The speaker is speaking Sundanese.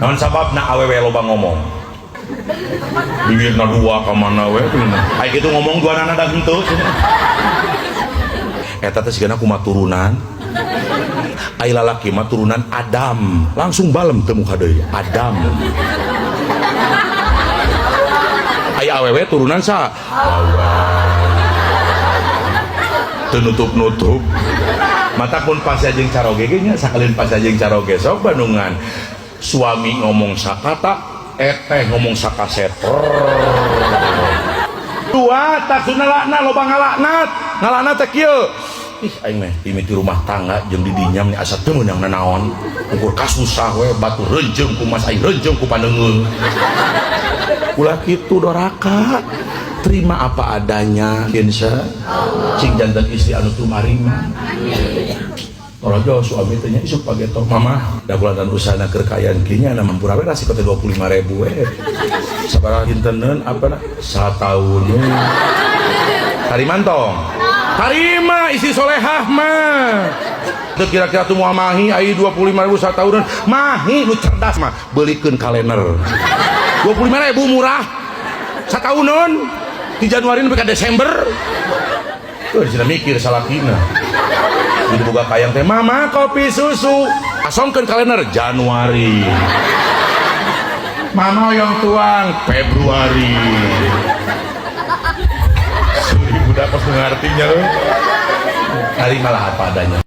Naon sababna awewe loba ngomong? Bibirna dua ka mana we? Ai kitu ngomong dua nana da henteu. Eta teh sigana kumaha turunan. Ai lalaki mah turunan Adam, langsung balem teu muka deui Adam. Ai awewe turunan sa? Hawa. Teu nutup-nutup. Mata pun pas jeung caroge ge nya, sakalin pas jeung caroge sok Bandungan. Suami ngomong sakata, eteh ngomong sakaset. Dua, taksuna lakna loba ngalaknat. Ngalaknat teh kieu. Ih aing meh mimiti rumah tangga jeung di dinya meni asa teu meunang nanaon. Ukur kasusah we batu reunjeung ku mas aing reunjeung ku pandeungeul. Ulah kitu doraka. Terima apa adanya, insya cing jantan istri anu tumarima. Tolojo suami teh nya isuk pageto mama da kula dan usahana keur kaayaan kieu nya mampura we rasiko teh 25.000 we. Sabaraha dinteneun apa na? Sataun. Tarima tong? Tarima istri solehah mah. Teu kira-kira tuh moal mahi ai 25.000 sataunan. Mahi nu cerdas mah beulikeun kalender. 25.000 murah. Sataunan di Januari sampai ke Desember. Tuh dicina mikir salakina. Jadi boga kayang teh mama kopi susu. Asongkeun kalender Januari. Mama yang tuang Februari. Suri budak kos ngartinya. Hari malah apa adanya.